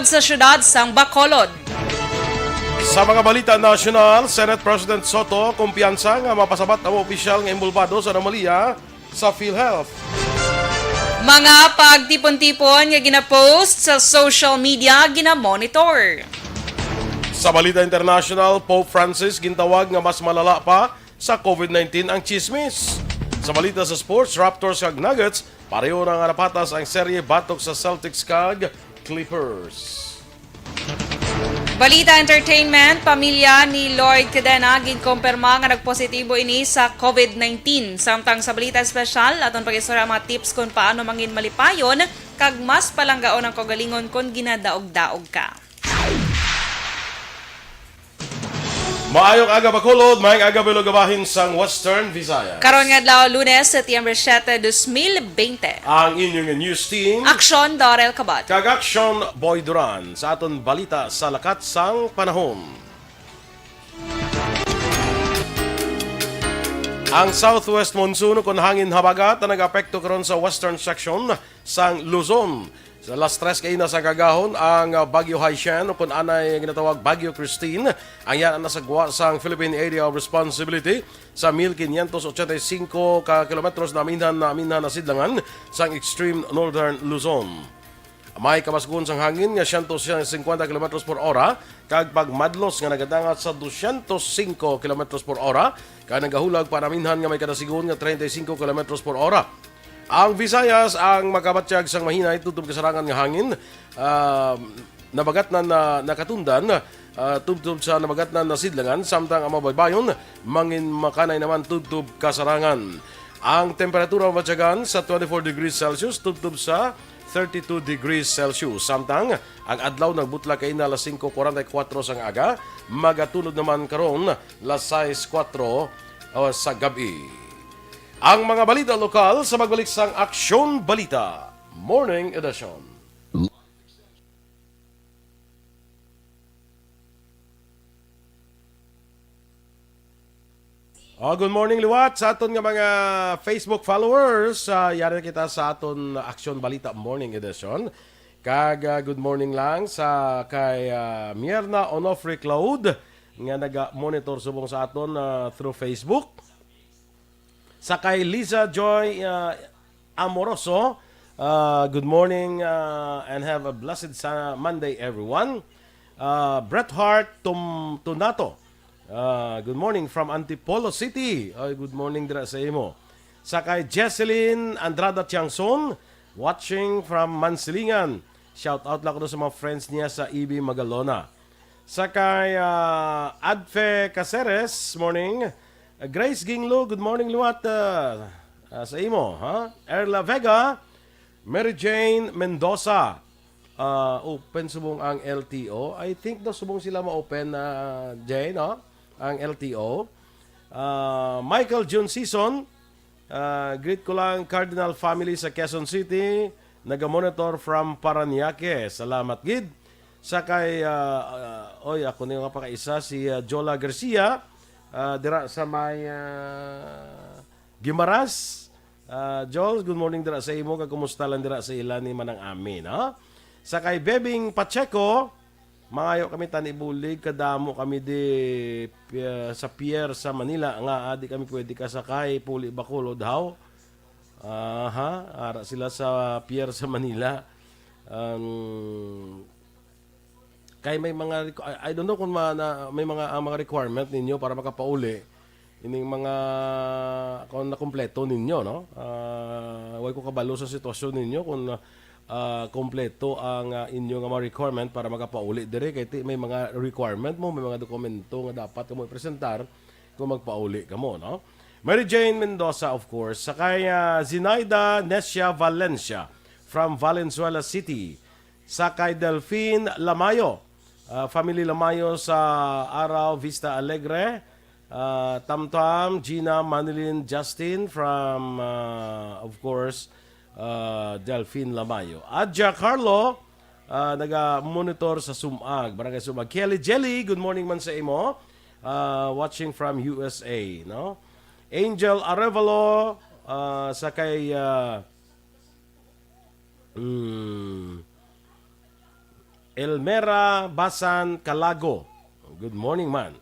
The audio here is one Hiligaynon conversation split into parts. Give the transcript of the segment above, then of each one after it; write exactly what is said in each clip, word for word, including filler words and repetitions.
sa siyudad sang Bacolod. Sa mga balita nasyonal, Senate President Sotto kumpiyansa nga mapasabat ang mga opisyal nga inbolbado sa anomalya sa PhilHealth. Mga pagtipon-tipon nga ginapost sa social media, ginamonitor. Sa balita international, Pope Francis gintawag nga mas malala pa sa COVID nineteen ang chismis. Sa balita sa sports, Raptors kag Nuggets pareho na nga napatas ang serye batok sa Celtics kag Clippers. Balita entertainment, pamilya ni Lloyd Cadena ginkumpirma nga nagpositibo ini sa COVID nineteen. Samtang sa balita espesyal, aton pag-istorya ang mga tips kung paano mangin malipayon kag mas palanggaon ang kaugalingon kon ginadaog-daog ka. Maayong aga, Bacolod. Maayong aga, Bilo, gabahin sang Western Visayas. Karon nga adlaw, Lunes, September siete, dos mil bente. Ang inyong news team, Aksyon, Dorel Cabot. Kag Aksyon, Boy Duran. Sa aton balita sa lakat sang panahon. Ang southwest monsoon, kon hangin habagat, ang nag-apekto karon sa western section sang Luzon. Sa alas tres kaina sa kagahon, ang, ah, Bagyo Haishen, o kon anay ginatawag Bagyo Christine, ang yana sa gwa sang Philippine Area of Responsibility sa mil quinientos ochenta y cinco ka kilometros naminhan, naminhan na sidlangan sang extreme northern Luzon. May kabasgon sang hangin nga siyento singkwenta kilometros por ora kag pagmadlos nga nagadangat sa dosyentos singko kilometros por ora, kag nagahulag pa naminhan nga may kadasigon nga treinta y cinco kilometros por ora. Ang Visayas ang makabatyag sang mahinay tubtob kasarangan nga hangin, ah, nabagatnan na nakatundan, ah, tubtob sa nabagatnan na sidlangan, samtang ang mabaybayon mangin makanay naman tubtob kasarangan. Ang temperatura mabatyagan sa twenty-four degrees Celsius tubtob sa thirty-two degrees Celsius, samtang ang adlaw nagbutla kaina alas singko kuwarenta y kuwatro sang aga, magatunod naman karon alas sais kuwatro, ah, sa gab-i. Ang mga balita lokal sa pagbalik sang Aksyon Balita Morning Edition. Oh, good morning liwat sa aton nga mga Facebook followers. Ah, yari na kita sa aton Aksyon Balita Morning Edition. Kag, ah, good morning lang sa kay, ah, Mierna Onofre Claude nga naga-monitor subong sa aton, ah, through Facebook. Sa kay Lisa Joy, ah, Amoroso, ah, good morning, ah, and have a blessed sa Monday, everyone. Ah, Bret Hart Tum-, Tunato, ah, good morning from Antipolo City. Ay, good morning dira sa imo. Sa kay Jesseline Andrada Tiangson, watching from Mansilingan. Shout out lang ko sa mga friends niya sa E B Magalona. Sa kay, ah, Adfe Caceres, morning. Grace Ginglo, good morning liwat, ah, ah, sa imo, ha? Erla Vega, Mary Jane Mendoza, ah, open subong ang L T O. I think daw subong sila ma-open, ah, Jay, no? Ang L T O. Ah, Michael June Season, ah, greet ko lang Cardinal family sa Quezon City, naga-monitor from Parañaque. Salamat gid. Sa kay, ah, ah, oy, ako ni nga pakaisa, si, ah, Jola Garcia, ah, dira sa may, ah, Guimaras. Ah, Joel, good morning dira sa imo, kag kumusta lang dira sa ila ni Manang Ami, no? Sa kay Bebing Pacheco, mangayo kami tani bulig, kadamo kami di pi-, sa pier sa Manila, nga, ah, di kami pwede kasakay, puli Bacolod, haw? Aha, ara sila sa pier sa Manila. Um, kay may mga requ-, I, I don't know kung ma-, na, may mga, ang mga requirement ninyo para makapauli. Ining mga, kung nakumpleto ninyo, no? Ah, way ko kabalo sa sitwasyon ninyo kung, ah, kompleto ang, ah, inyo nga mga requirement para makapauli diri. Kay ti-, may mga requirement mo, may mga dokumento nga dapat mo ipresentar kung magpauli kamo, no? Mary Jane Mendoza, of course. Sa kay, ah, Zinaida Necia Valencia from Valenzuela City. Sa kay Delfin Lamayo, ah, family Lamayo sa Araw, Vista Alegre. Ah, Tamtam, Gina, Manilyn, Justin from, ah, of course, ah, Delfin Lamayo. Adja Carlo, ah, naga-monitor sa Sumag, Barangay Sumag. Kelly Jelly, good morning man sa imo. Ah, watching from U S A, no? Angel Arevalo, ah, sa kay, ah, mm, Elmera Basan Calago. Good morning, man.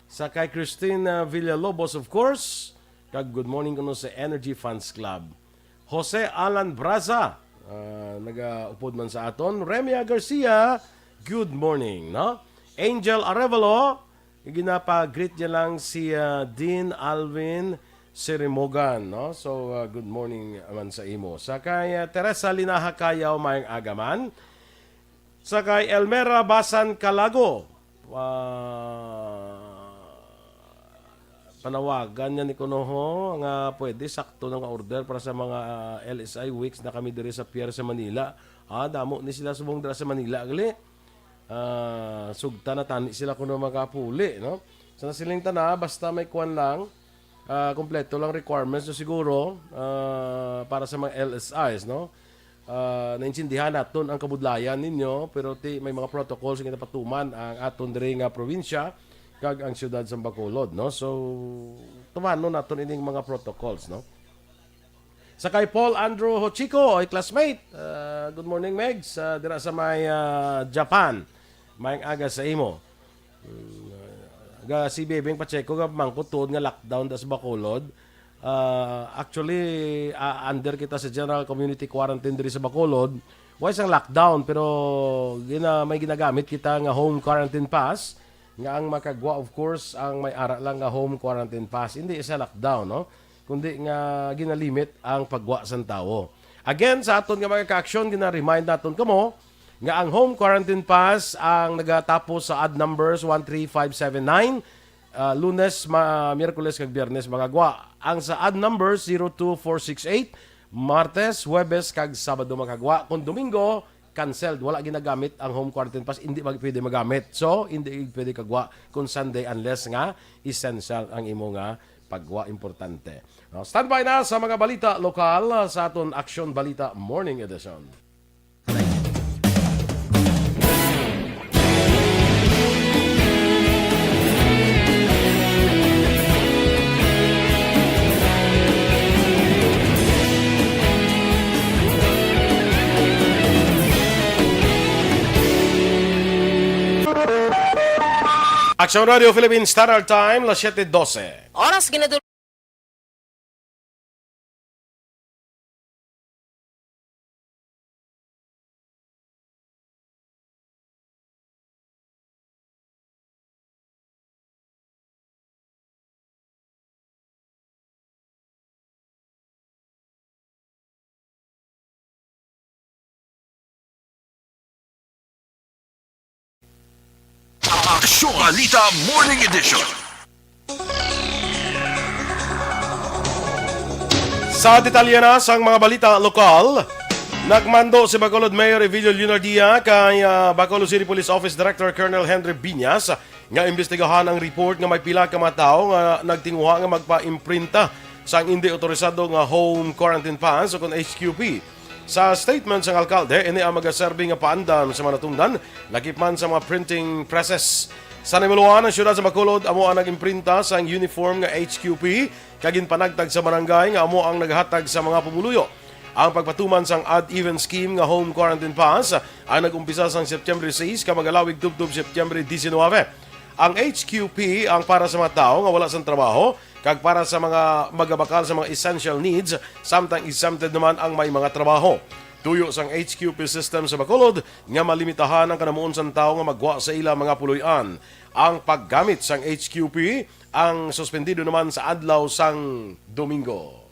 Sa kay Christine, uh, Villalobos, of course. Kag good morning kuno sa Energy Fans Club. Jose Alan Braza, ah, nagaupod man sa aton. Remia Garcia, good morning, no? Angel Arevalo, ginapa-greet niya lang si, ah, Dean Alvin Sirimogan, no? So, ah, good morning man sa imo. Sa kay, ah, Teresa Linaha Kayaw, maayong aga man. Sa kay Elmera Basan Calago, ah, panawagan niya ni kuno ho nga pwede sakto na nga order para sa mga, ah, L S I weeks na kami diri sa pier sa Manila. Ah, damo ni sila subong dira sa Manila, gali. Ah, sugta na tani sila kuno makapuli, no? Sa nasiling tana, basta may kuwan lang, ah, kompleto lang requirements, no, siguro, ah, para sa mga L S Is, no? Ah, naintindihan naton ang kabudlayan ninyo, pero ti may mga protocols nga ginapatuman ang aton diri nga probinsya kag ang siyudad sa Bacolod, no? So, tumanon naton ining mga protocols, no? Sa kay Paul Andrew Hochiko, ay classmate. Ah, good morning, Megs. Ah, dira sa may, ah, Japan. Maayong aga sa imo. Mm, ah, ga si Bebeng Pacheco nga mangkot tuod nga lockdown da sa Bacolod. Ah, actually, ah, under kita sa general community quarantine diri sa Bacolod. Wa sang lockdown, pero gina-, may ginagamit kita nga home quarantine pass, nga ang makagwa, of course, ang may ara lang nga home quarantine pass. Hindi siya lockdown, no? Kundi nga ginalimit ang pagwa sang tawo. Again, sa aton nga mga ka-aksyon, gina-remind naton kamo nga ang home quarantine pass ang nagatapos sa odd numbers one three five seven nine, ah, Lunes, ma-, Miyerkules kag Biyernes makagwa. Ang sa odd numbers zero two four six eight, Martes, Huwebes kag Sabado makagwa. Kung Domingo, canceled. Wala ginagamit ang home quarantine pass, hindi mag-, pwede magamit. So, hindi pwede kagwa kung Sunday unless nga essential ang imo nga pagwa, importante. No, standby na sa mga balita lokal, ah, sa aton Aksyon Balita Morning Edition. Aksyon Radio Philippines Standard Time, las siete doce. Oras ginadul- Aksyon Balita Morning Edition. Sa detalye na sang mga balita lokal, nagmando si Bacolod Mayor Evilio Leonardia kay, ah, Bacolod City Police Office Director Colonel Henry Biñas nga imbestigahan ang report nga may pila ka mga tawo nga nagtinguha nga magpa-imprinta sang indi otorisado nga home quarantine pass o kon H Q P. Sa statement sang alkalde, ini ang magaserbi nga paandam sa mga natungdan, lakip man sa mga printing presses. Sa nahibaluan, ang siyudad sa Bacolod amo ang nag-imprinta sang uniform nga H Q P kag ginpanagtag sa barangay nga amo ang naghatag sa mga pumuluyo. Ang pagpatuman sang odd even scheme nga home quarantine pass ang nag-umpisa sang September sais ka magalawig tubtob September diecinuebe. Ang H Q P ang para sa mga tawo nga wala sang trabaho kag para sa mga magabakal sa mga essential needs, samtang exempted naman ang may mga trabaho. Tuyo sang H Q P system sa Bacolod nga malimitahan ang kanamuon sang tawo nga magwa sa ila mga puloy-an. Ang paggamit sang H Q P ang suspendido naman sa adlaw sang Domingo.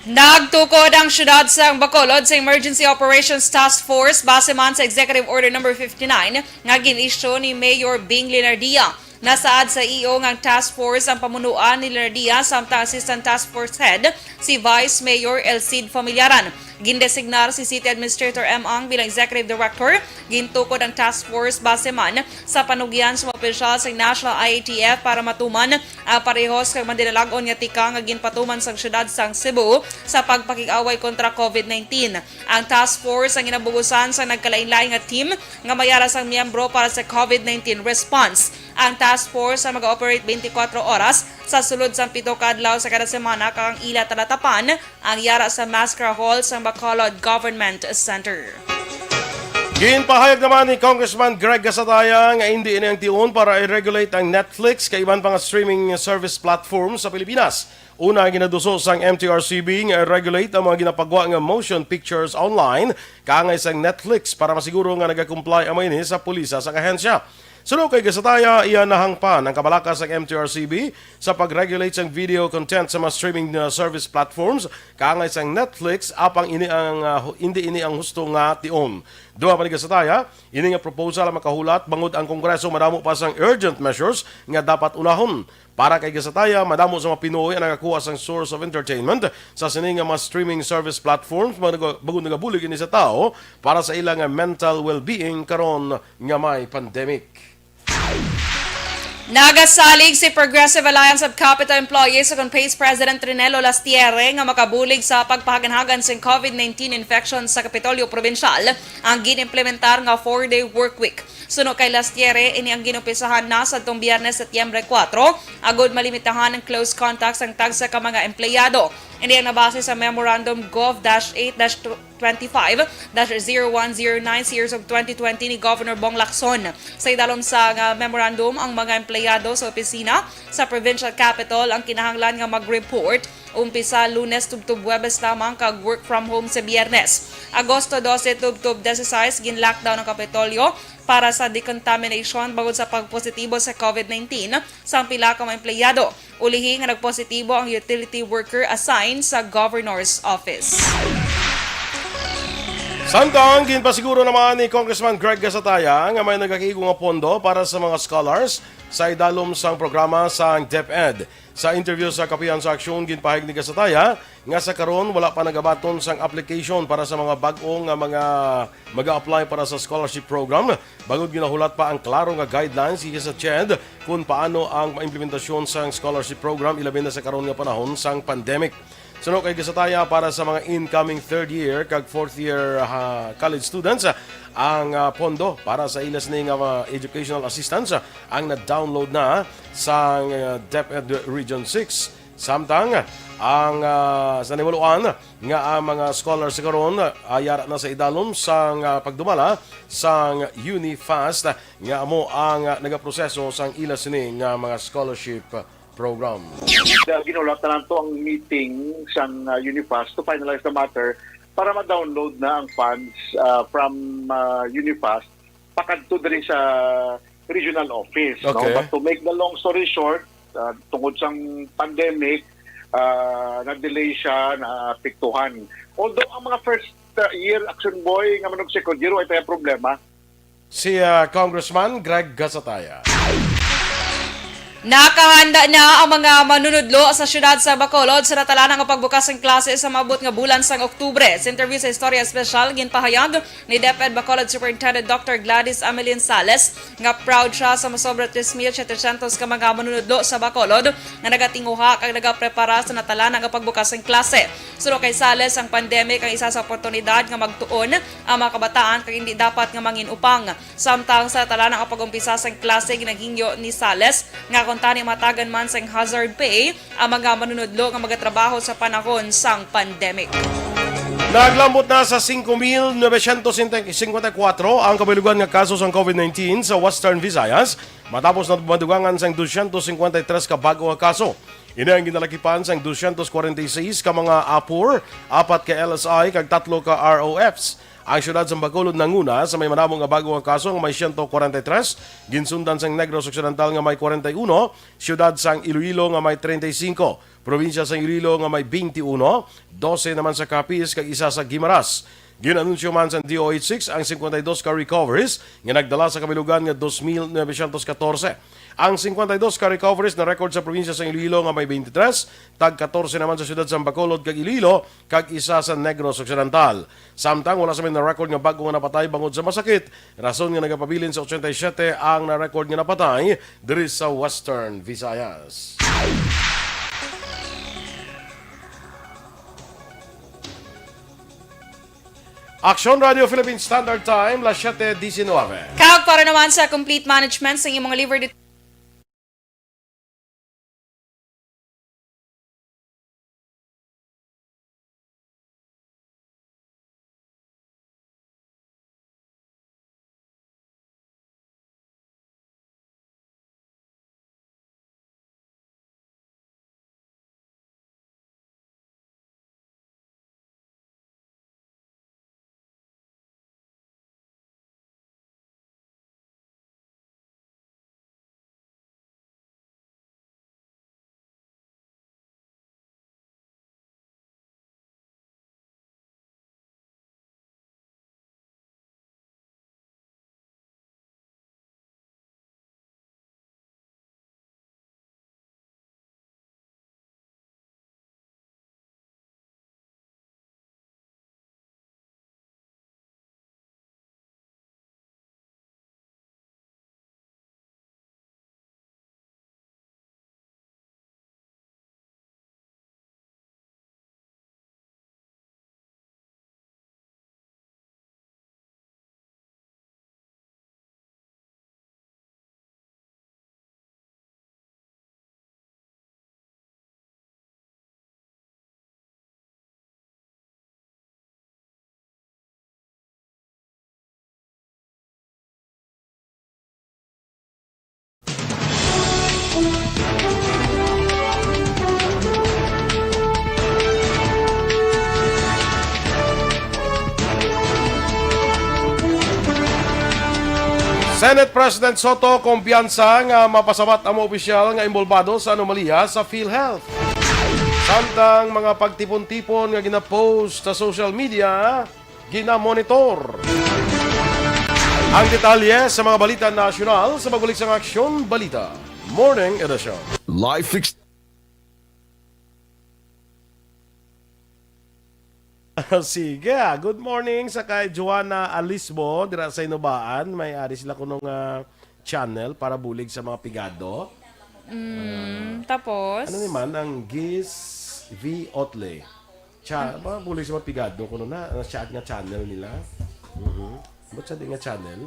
Nagtukod ang siyudad sang Bacolod sa Emergency Operations Task Force base man sa Executive Order Number fifty-nine nga gin-issue ni Mayor Bing Leonardia. Nasaad sa E O nga ang task force ang pamunuan ni Leonardia, samtang Assistant Task Force Head si Vice Mayor El Cid Familiaran. Gindesignar si City Administrator M. Ang bilang Executive Director. Gintukod ang task force base man sa panugyan sa mga opisyal sa National I A T F para matuman ang parehos kag madinalag-on nga tikang nga ginpatuman sang siyudad sang Cebu sa pagpakig-away kontra COVID nineteen. Ang task force ang ginabugusan sa nagkalain-lain nga team nga may ara sang miyembro para sa COVID nineteen response. Ang task force ang mag-operate twenty-four oras sa sulod sang pito ka adlaw sa kada semana, kag ang ila talatapan ang yara sa Mascara Hall sang Bacolod Government Center. Ginpahayag naman ni Congressman Greg Gasataya nga indi ini ang tion para i-regulate ang Netflix kag iban pa nga streaming service platform sa Pilipinas. Una, ginaduso sang M T R C B nga i-regulate ang mga ginapagwa nga motion pictures online kaangay sang Netflix para masiguro nga nagakomply amo ini sa polisa sang ahensya. Suno kay Gasataya, iya nahangpan ang kabalaka sang M T R C B sa pag-regulate sang video content sa mga streaming, uh, service platforms kaangay sang Netflix, apang ini ang, uh, hu-, indi ini ang husto nga tion. Duha pa ni Gasataya, ini nga proposal ang makahulat bangod ang Kongreso madamo pa sang urgent measures nga dapat unahon. Para kay Gasataya, madamo sa mga Pinoy ang nagakuha sang source of entertainment sa sini nga mga streaming service platforms, bangod naga-, bangod nagabulig ini sa tawo para sa ila nga mental well-being karon nga may pandemic. Nagasalig si Progressive Alliance of Capita Employees ukon PACE President Rinelo Lastiere nga makabulig sa pagpahaganhagan sing COVID nineteen infection sa Kapitolyo Probinsyal ang ginimplementar nga four-day workweek. Suno kay Lastiere, ini ang ginumpisahan na sadtong Biyernes, Setyembre kuwatro, agod malimitahan ang close contacts sang tagsa ka mga empleyado. Ini ang nabase sa Memorandum Gov dash eight dash twenty-five dash zero one zero nine series of twenty twenty ni Governor Bong Lacson. Sa idalom sang, ah, memorandum, ang mga empleyado sa opisina sa Provincial Capitol ang kinahanglan nga mag-report umpisa Lunes tubtob Huwebes lamang kag work from home sa Biyernes. Agosto dose tubtob dise-sais, gin-lockdown ang Kapitolyo para sa decontamination bangod sa pagpositibo sa COVID nineteen sang pila ka mga empleyado. Ulihi nga nagpositibo ang utility worker assigned sa governor's office. Samtang, ginpasiguro naman ni Congressman Greg Gasataya nga may nagakigo nga pondo para sa mga scholars sa idalom sang programa sang DepEd. Sa interview sa Kapihan sa Aksyon, ginpahayag ni Gasataya nga sa karon wala pa nagabaton sang application para sa mga bag-o nga mga mag-a-apply para sa scholarship program, bangod ginahulat pa ang klaro nga guidelines gikan sa CHED kon paano ang implementasyon sang scholarship program, ilabi na sa karon nga panahon sang pandemic. Suno kay Gasataya, para sa mga incoming third year kag fourth year, ah, college students, ang, ah, pondo para sa ila sini nga, ah, educational assistance, ah, ang na-download na sang, ah, DepEd Region six. Samtang ang, ah, sa nahibaluan nga ang mga scholars karon, ah, yara na sa idalom sang, ah, pagdumala sang UniFast, nga amo ang, ah, nagaproseso sang ila sini nga mga scholarship program. Kaya ginhulat na lang to ang meeting sang, ah, UniFast to finalize the matter para ma-download na ang funds, ah, from, ah, UniFast pakadto diri sa regional office, no? Okay. But to make the long story short, ah, tungod sang pandemic, ah, na-delay siya, naapektuhan. Although ang mga first, ah, year Action Boy nga manugsikod, zero ay tayo problema. Si, ah, Congressman Greg Gasataya. Nakahanda na ang mga manunudlo sa siyudad sa Bacolod sa natalana nga pagbukas sang klase sa maabot nga bulan sang Oktubre. Sa interview sa Istorya Espesyal, ginpahayag ni DepEd Bacolod Superintendent Doctor Gladys Amelin Sales nga proud siya sa masobra tres mil setecientos ka mga manunudlo sa Bacolod nga nagatinguha kag nagaprepara sa natalana nga pagbukas sang klase. Suno kay Sales, ang pandemic ang isa sa oportunidad nga magtuon ang mga kabataan kag indi dapat nga mangin-upang. Samtang sa talanang pag-umpisa sang klase, ginaghingyo ni Sales nga kuntani matagan man sang hazard pay ang mga manunudlo nga magatrabaho sa panahon sang pandemic. Naglambot na sa singko mil novecientos singkwenta y kuwatro ang kabilugan nga kaso sang COVID nineteen sa Western Visayas, matapos na madugangan sang dosyentos singkwenta y tres ka bag-o nga kaso. Ini ang ginalakipan sang dosyentos kwarenta y seis ka mga APOR, apat ka L S I, kag tatlo ka R O Fs. Ang siyudad sang Bacolod nanguna sa may madamo nga bag-o nga kaso nga may siyento kwarenta y tres, ginsundan sang Negros Occidental nga may kwarenta y uno, siyudad sang Iloilo nga may treinta y cinco, probinsya sang Iloilo nga may veintiuno, dose naman sa Capiz kag isa sa Guimaras. Gin-anunsyo man sang D O H six ang singkwenta y dos ka recoveries nga nagdala sa kabilugan nga dos mil novecientos katorse. Ang singkwenta y dos ka recoveries na-record sa probinsya sang Iloilo nga may veintitres, tag katorse naman sa siyudad sang Bacolod kag Iloilo, kag isa sa Negros Occidental. Samtang wala sa may na-record nga bag-o nga napatay bangod sa masakit, rason nga nagapabilin sa ochenta y siyete ang na-record nga napatay diri sa Western Visayas. Aksyon Radio Philippine Standard Time, las siete diecinueve. Kag para naman sa complete management sa imong liver Senate President Sotto kumpiyansa nga mapasabat ang mga opisyal nga inbolbado sa anomalya sa PhilHealth. Samtang mga pagtipon-tipon nga ginapost sa social media, ginamonitor. Ang detalye sa mga balita nasyonal sa pagbalik sang Aksyon Balita Morning Edition. Life ex- Sige, ah. Good morning sa kay Joanna Alisbo, dira sa Inubaan. May ari sila kuno nga channel para bulig sa mga pigado. Mm, tapos? Ano ni man ang Gis V Otle? Cha, para bulig sa mga pigado kuno na, na siya nga channel nila. Mhm. Ba't siya di nga channel?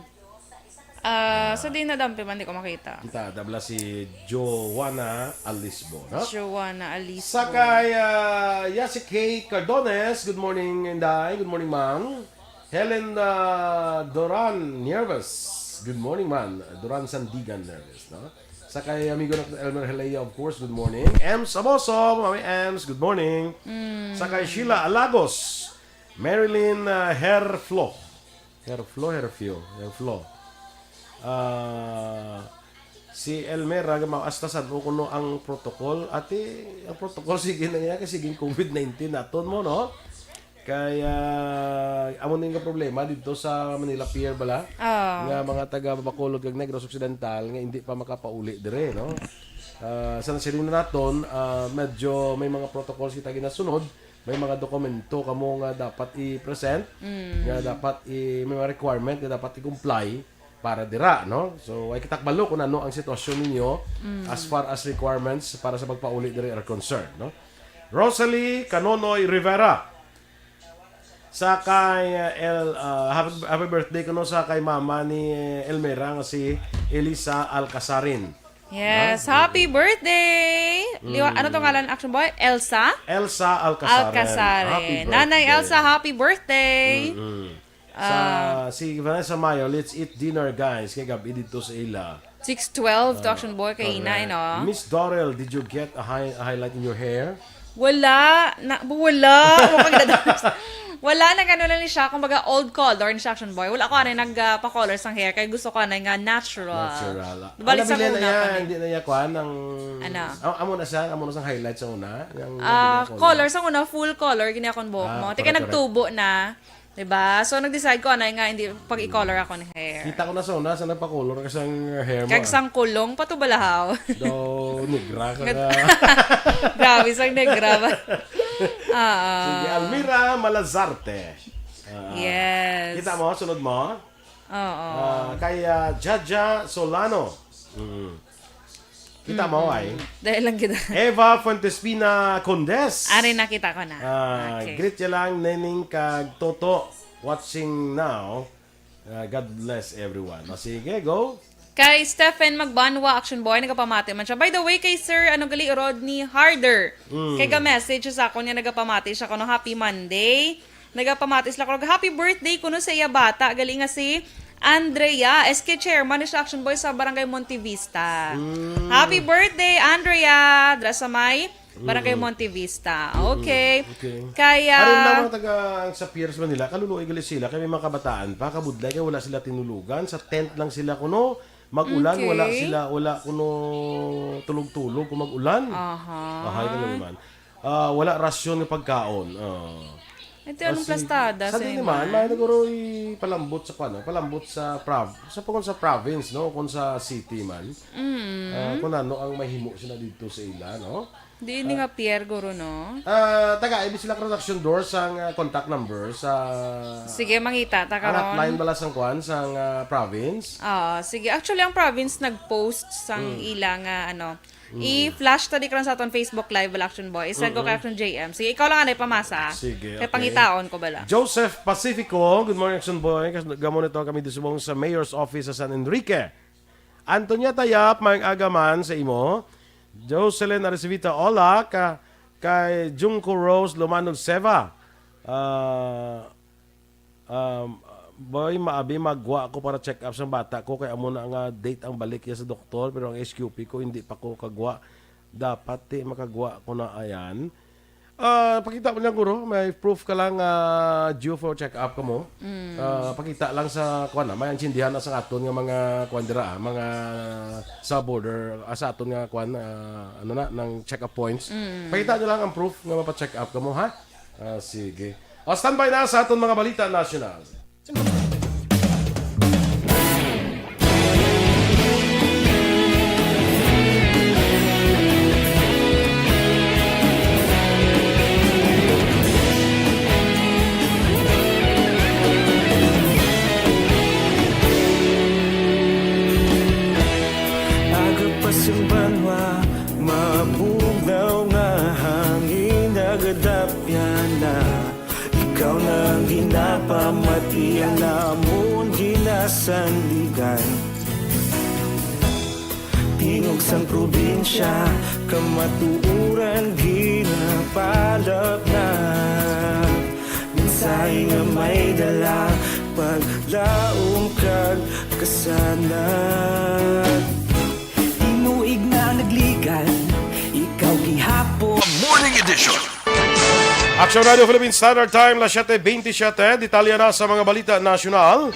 Ah, sa di na dampi man di ko makita. Kita, dabla si Joanna Alisbo, no? Joanna Alice. Sa kay ah, Yasi K Cardones, good morning, Inday. Good morning, ma'am. Helen ah, Doran Nieves, good morning, man. Doran Sandigan Nieves, no? Sa kay amigo na Elmer Helea, of course, good morning. Ems Aboso, Mami Ems, good morning. Sa kay Sheila Alagos, Marilyn ah, Herflo. Herflo, Herfio, Herflo. Ah, si Elmer, ah, maasta sad mo kuno ang protocol. Ate, ang protocol, sige na niya, kasi sige COVID nineteen naton mo, no? Kaya, amo na yung problema dito sa Manila Pier bala. Oh. Nga mga taga Bacolod kag Negros Occidental nga hindi pa makapauli dire, no? Ah, sa nasiling na naton, ah, medyo may mga protocols kita ginasunod, may mga dokumento kamo nga dapat i-present, nga dapat i may mga requirement nga dapat i-comply para dira, no? So, ay kita kabalo kung ano ang sitwasyon ninyo as far as requirements para sa pagpauli diri are concerned, no? Rosalie Canonoy Rivera, sa kay uh, El, uh, happy, happy birthday kuno sa kay mama ni Elmera nga si Elisa Alcasarin. Yes, happy birthday! Liwa, ano to ngalan, Action Boy? Elsa? Elsa Alcasarin. Alcasarin. Happy Nanay birthday. Elsa, happy birthday! Mm. Sa, si Vanessa Mayo, let's eat dinner, guys. Kay gabi dito sa ila. six twelve to, Action Boy, kay Inay, Correct. No? Miss Dorel, did you get a, high, a highlight in your hair? Wala. Na, wala. Wala pag dados. Wala, nag-ano lang ni siya. Kumbaga, old color ni siya, Action Boy. Wala ko anay nagpa-color sang hair. Kaya gusto ko anay nga natural. Natural. Balik Ano, sa bili na una niya, pa ni. Hindi na niya kuan ang... Ano? Am- amo na siya, amo na sang highlight sa una. Yung Ah, yung color sang una, full color, gini akong buhok Ah, mo. Tika, correct, nagtubo na. Diba? So, nag-decide ko, anay nga, hindi pag-i-color ako ni hair. Kita ko na sa una, sa nagpa-color ka sang hair mo. Kag Ah. sang kulong, patubalahaw. Daw, negra ka Gad- nga. Grabe, sang negra ba? Ah, Sige, Almira Malazarte. Ah, Yes. Kita mo, sunod mo? Oo. Ah, kay ah, Jaja Solano. Mm. Kita mo, ay? Dahil lang kita. Eva Fuentespina Condes. Ari, nakita ko na. Ah, Okay. Greet niya lang, Neneng kag Toto. Watching now. Ah, God bless everyone. O, sige, go. Kay Stephen Magbanwa, Action Boy, nagapamati man siya. By the way, kay Sir, ano gali, Rodney Harder. Mm. Kay ga-message siya sa akon nga nagapamati siya kuno, "Happy Monday." Nagapamati sila kuno, "Happy birthday kuno sa iya bata." Gali nga si Andrea, S K chairman ni siya, Action Boy, sa Barangay Montevista. Mm. Happy birthday, Andrea! Dra sa may Barangay Montevista. Okay. Okay. Kaya... Aron lang mga taga ang sa Pier sa Manila, kaluluoy gali sila, kay may mga kabataan pa, kabudlay, kay wala sila tinulugan, sa tent lang sila kuno, mag-ulan, Okay. wala sila, wala kuno tulog-tulog kung mag-ulan. Aha. Ahay ka naman. Ah, wala rasyon nga pagkaon. Ah. Ito, anong Kasi, plastada sa sa di inyo naman, man? may naguro ipalambot sa kuan, palambot sa prov, sa kung sa province, no, kung sa city man. Mm. Ah, kung ano ang mahimo sila dito sa ila, no? Di ini nga Pier, guro, no? Ah, taga, ibig sila production door sang ah, contact number sa Sige, mangita ta ang hotline karon. Bala sang kuan sang ah, province. Ah, sige. Actually, ang province nag-post sang Mm. ila nga, ano, i-flash ta di karon sa aton Facebook Live, bala, Action Boy. Isend ko kay Action J M. Sige, ikaw lang anay pamasa. Sige, Kay okay. Pangitaon ko bala. Joseph Pacifico, good morning, Action Boy. Kas- Gamo nito kami di subong sa Mayor's Office sa San Enrique. Antonia Tayap, may aga man sa imo. Jocelyn Arcivita, hola, ka, kay Junko Rose Lumanod Seva. Ah, um, boy, maabi magwa ko para check up sa bata ko kay amo na nga date ang balik niya sa doktor, pero ang S Q P ko hindi pa ko kagwa. Dapat ti makagwa ko na ayan. Ah, pakita mo lang, guro. May proof ka lang, ah, due for check-up ka mo. Ah, pakita lang sa, kuwan na, may ang tsindihan na sa aton nga mga, kuwan dira, ah, mga sa border, ah, sa aton nga, kuwan, ah, ano na, ng check-up points. Pakita nyo lang ang proof nga mapa-check-up ka mo, ha? Ah, sige. O, standby na sa aton mga balita nasyonal. Aga pa sa banwa, mabugnaw nga hangin, nagadapyan na. Ikaw na ang ginapamati, ang namon ginasandigan. Tingog sang probinsya, kamatuoran ginapalapnag. Mensahe nga may dala, paglaom kag kasanag. Tinuig na nagligad, ikaw gihapon. Morning edition. Action Radio Philippine Standard Time, las siete veintisiete. Detalye na sa mga balita nasyonal.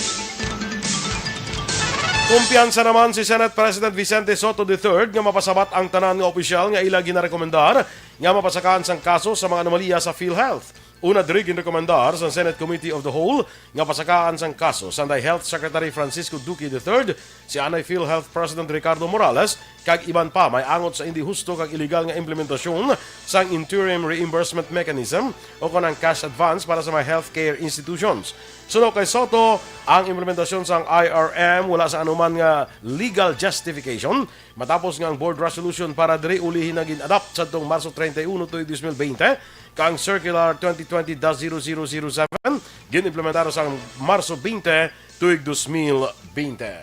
Kumpiyansa naman si Senate President Vicente Sotto the third nga mapasabat ang tanan nga opisyal nga ila ginarekomendar nga mapasakaan sang kaso sa mga anomalya sa PhilHealth. Una diri, ginrekomendar sang Senate Committee of the Whole nga pasakaan sang kaso si anday Health Secretary Francisco Duque the third, si anay PhilHealth President Ricardo Morales, kag iban pa may angot sa indi husto kag iligal nga implementasyon sang interim reimbursement mechanism o kon ang cash advance para sa mga healthcare institutions. Suno kay Sotto, ang implementasyon sang I R M wala sa anuman nga legal justification, matapos nga ang board resolution para diri ulihi na gin-adopt sadtong Marso treinta y uno tuig dos mil veinte, kag ang Circular twenty twenty dash zero zero zero seven gin-implementar sang Marso twenty tuig dos mil bente.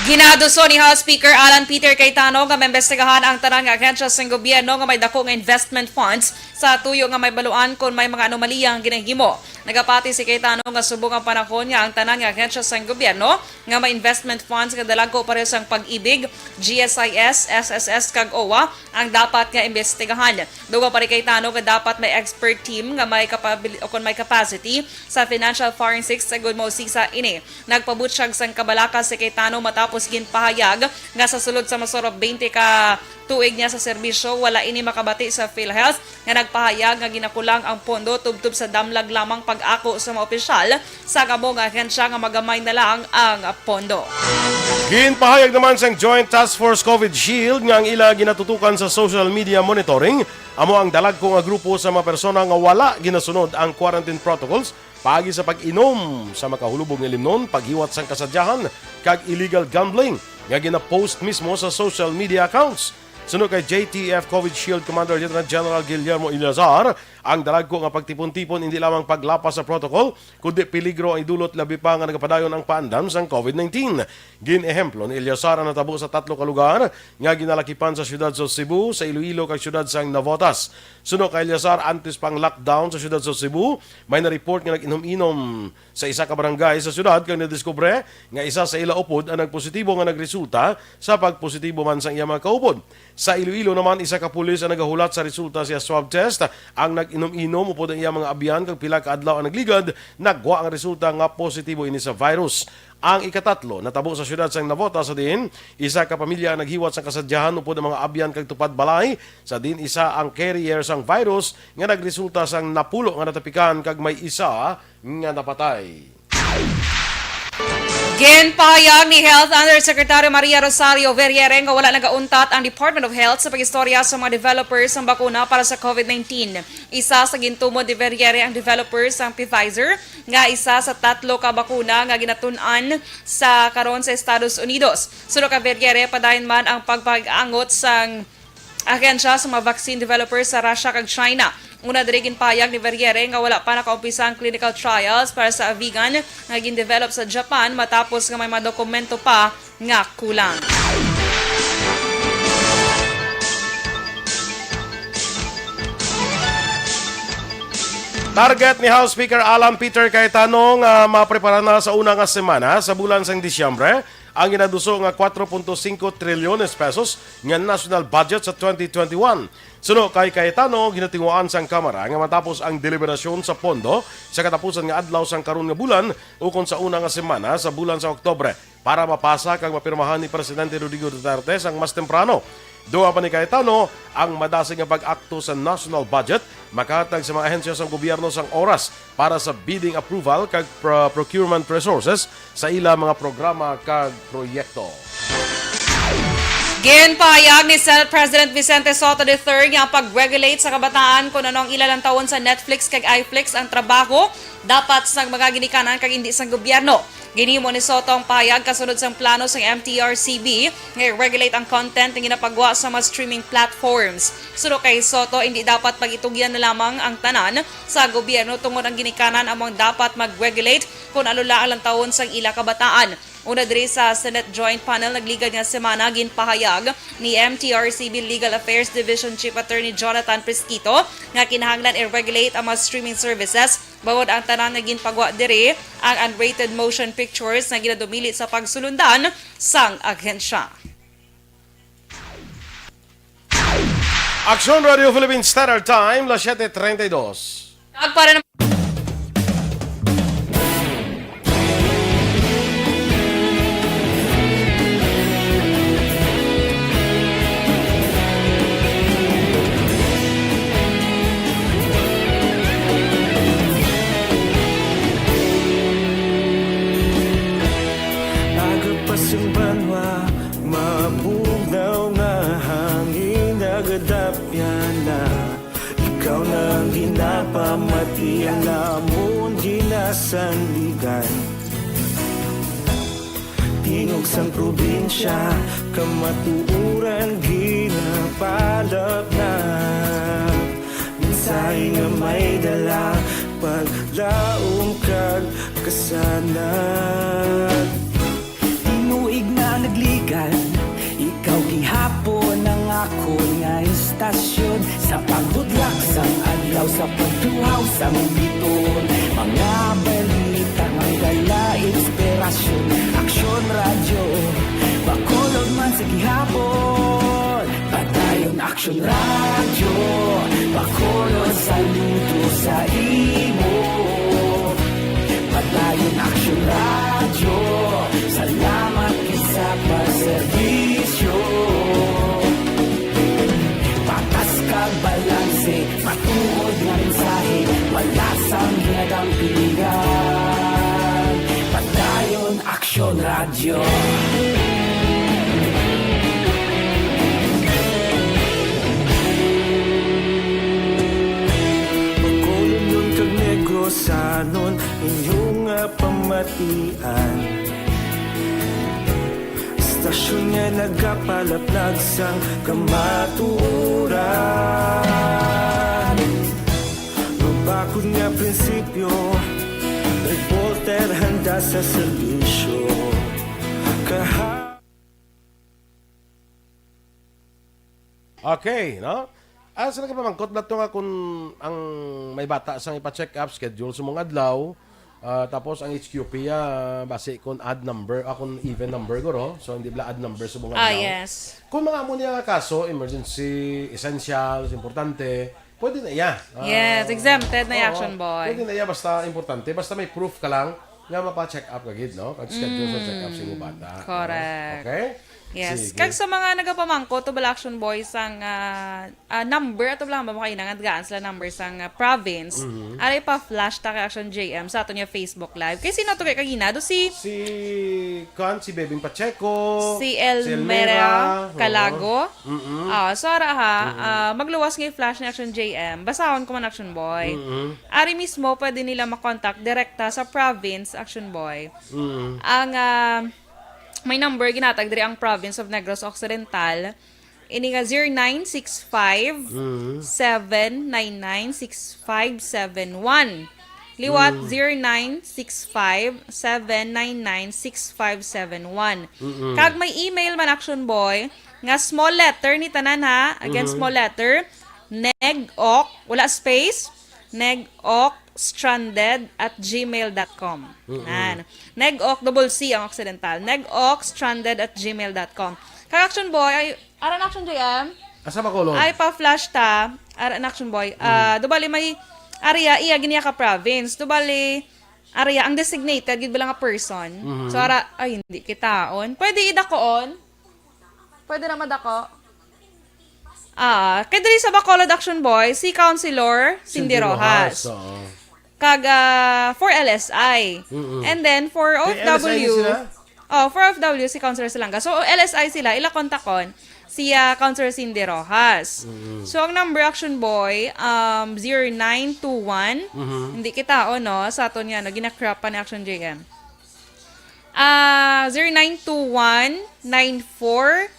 Ginaduso ni House Speaker Alan Peter Cayetano nga maimbestigahan ang tanan nga ahensya sang gobyerno nga may dako nga investment funds sa tuyo nga may baluan kon may mga anomalya nga ginahimo. Nagapati si Cayetano nga subong ang panahon nga ang tanan nga ahensya sang gobyerno nga may investment funds nga dalagko pareho sang Pag-ibig, G S I S, S S S, kag owa ang dapat nga imbestigahan. Dugang pa ni Cayetano nga dapat may expert team nga may kapabil-, o kon may capacity sa financial forensics agud mausisa ini. Nagpabutyag sang kabalaka si Cayetano matapos ginpahayag nga sa sulod sa masuro bente ka tuig niya sa serbisyo, wala ini makabati sa PhilHealth nga nagpahayag nga ginakulang ang pondo tubtob sa damlag lamang pag-ako sa mga opisyal sa amo nga ahensya nga magamay na lang ang pondo. Ginpahayag naman sang Joint Task Force COVID Shield nga ang ila ginatutukan sa social media monitoring amo ang dalagko nga grupo sa mga persona nga wala ginasunod ang quarantine protocols paagi sa pag-inom sa makahulubog nga limnon, paghiwat sang kasadyahan, kag illegal gambling nga gina-post mismo sa social media accounts. Suno kay J T F COVID Shield Commander Lieutenant General Guillermo Eleazar, ang dalagko nga pagtipon-tipon indi lamang paglapas sa protocol, kundi peligro ang idulot, labi pa nga nagapadayon ang paandam sang COVID nineteen. Gin-ehemplo ni Eleazar ang natabo sa tatlo ka lugar nga ginalakipan sa siyudad sa Cebu, sa Iloilo, kag siyudad sang Navotas. Suno kay Eleazar, antes pa ang lockdown sa siyudad sa Cebu, may na-report nga nag-inom-inom sa isa ka barangay sa siyudad kag nadiskubre nga isa sa ila upod ang nagpositibo nga nagresulta sa pagpositibo man sang iya mga kaupod. Sa Iloilo naman, isa ka pulis ang nagahulat sa resulta sa swab test. Ang nag-inom-inom upod ang iya mga abyan kag pila ka adlaw ang nagligad, nagwa ang resulta nga positibo ini sa virus. Ang ikatatlo natabo sa siyudad sang Navotas, sa diin isa ka pamilya ang naghiwat sang kasadyahan upod ang mga abyan kag tupad balay, sa diin isa ang carrier sang virus nga nagresulta sang napulo nga natapikan kag may isa nga napatay. Ginpahayag ni Health Undersecretary Maria Rosario Verriere nga wala nagauntat ang Department of Health sa pag-istorya sa mga developers sang bakuna para sa COVID nineteen. Isa sa gintumod ni Verriere ang developer sang Pfizer, nga isa sa tatlo ka bakuna nga ginatun-an sa karon sa Estados Unidos. Suno kay Verriere, padayon man ang pagpag-angot sang ahensya sa mga vaccine developers sa Russia kag China. Una diri, ginpahayag ni Verriere nga wala pa nakaumpisa ang clinical trials para sa Avigan nga gindevelop sa Japan matapos nga may mga dokumento pa nga kulang. Target ni House Speaker Alan Peter Cayetano nga maprepara na sa una nga semana sa bulan sang Disyembre ang ginaduso nga kuwatro punto singko trilyones pesos nga national budget sa twenty twenty-one. Suno kay Cayetano, ginatinguhaan sang Kamara nga matapos ang deliberasyon sa pondo sa katapusan nga adlaw sang karon nga bulan ukon sa una nga semana sa bulan sa Oktubre para mapasa kag mapirmahan ni Presidente Rodrigo Duterte sang mas temprano. Duha pa ni Cayetano, ang madasig nga pag-akto sa national budget makahatag sa mga ahensya sang gobyerno sang oras para sa bidding approval kag pro- procurement resources sa ila mga programa kag proyekto. Ginpahayag ni Senate President Vicente Sotto the third nga ang pag-regulate sa kabataan kung ano ang ila lantawon sa Netflix kag iFlix ang trabaho dapat sang mga ginikanan kag hindi sang gobyerno. Ginhimo ni Sotto ang pahayag kasunod sang plano sang M T R C B nga i-regulate ang content nga ginapagwa sa mga streaming platforms. Suno kay Sotto, hindi dapat pag-itugyan na lamang ang tanan sa gobyerno tungod ang ginikanan amo ang dapat mag-regulate kon ano lang ang lantawon sang ila kabataan. Una diri sa Senate Joint Panel nagligad nga semana, ginpahayag ni M T R C B Legal Affairs Division Chief Attorney Jonathan Prisquito nga kinahanglan i-regulate ang mga streaming services bangod ang tanan nga ginpagwa diri ang unrated motion pictures nga ginadumili sa pagsulundan sang ahensya. Aksyon Radio Philippine Standard Time, las siete treinta y dos. Kag para naman Aga pa sing banwa, mabugnaw nga hangin nagadapyan na. Ikaw na ang ginapamati, ang amon ginasandigan. Tingog sang probinsya, kamatuoran ginapalapnap. Mensahe nga may dala, paglaom kag kasanag. Tinuig na nagligad, ikaw gihapon ang akon nga istasyon. Sa paghudlak sang adlaw, sa pagtuhaw sang biton, mga balita nga dala inspirasyon. Aksyon Radyo, Bacolod man sa gihapon. Padayon Aksyon Radyo, Bacolod, saludo sa imo. Padayon Aksyon Radyo, salamat gid sa pagserbisyo. Patas kag balanse, matuod nga mensahe, wala sang ginadampigan. Padayon Aksyon Radyo. Bacolodnon kag Negrosanon, inyo nga pamatian. Istasyon nga nagapalaplag sang kamatuoran. Mabakod nga prinsipyo, reporter handa sa serbisyo. Kaha- Okay, no? Ah, sa nagapamangkot na to nga kung ang may bata sang ipa-check up, schedule sa mong adlaw, ah, tapos ang H Q P, ah, basi kung odd number, ah, kung even number, guro. So, hindi bala odd number sa mong Ah, adlaw. Yes. Kung mga amo niya nga kaso, emergency, essentials, importante, pwede na iya. Ah, Yes, exempted na iya, oo, Action Boy. Pwede na iya, basta importante, basta may proof ka lang nga mapa-check up ka gid, no? Kag schedule sa check up sa imong bata, no? Correct. Okay? Yes. Sige. Kag sa mga nagapamangkot, to bala Action Boy sang, ah, ah, number, ato lang ba mo kayo nangadgaan sila number sang, ah, province? Mhm. Aray pa flash ta kay Action J M sa ato niya Facebook Live. Kay sino to kay kagina? Do si Si, kan, si Bebing Pacheco, Si si Elmera Elmera, oo. Calago. Mm-mm. Ah, so ara ha, Mm-mm. ah, magluwas nga i-flash ni Action J M. Basahon ko man Action Boy. Mm-mm. Ari mismo, pwede nila makontak direkta sa province, Action Boy. Mm. Ang, ah, may number ginatag diri ang province of Negros Occidental. Ini nga zero nine six five, Mm. seven nine nine, six five seven one. Liwat, Mm. zero nine six five, seven nine nine, six five seven one. Mm-mm. Kag may email man, Action Boy, nga small letter ni tanan, ha? Again, Mhm. small letter, neg, ok, wala space, negocstranded at gmail dot com. Mm-mm. Nan. Negok, double C ang Occidental. Negocstranded at gmail dot com. Kag Action Boy, ay, aran Action J M? Asa ba, Colon? Ay, pa-flash ta. Aran Action Boy. Mm. Ah, do bali may area, iya gini ka province. Do bali, area, ang designated, gid bala nga person. Mhm. So, ara, ay, hindi kitaon. Pwede idakoon. Pwede na madako. Ah, kay diri sa Bacolod Action Boy, si Councilor Cindy Cindy Rojas. Rojas, oo. Kag, ah, for L S I. Mm-mm. And then, for May L S I O F W, sila? Oh, for O F W, si Councilor Salanga. So, L S I sila, ila kontakon si, ah, Councilor Cindy Rojas. Mm-mm. So, ang number, Action Boy, um, zero nine two one. Mhm. Hindi kita, oh, no? Sa aton nga, no? Ginakrap pa ni Action J M. Ah, zero nine two one nine four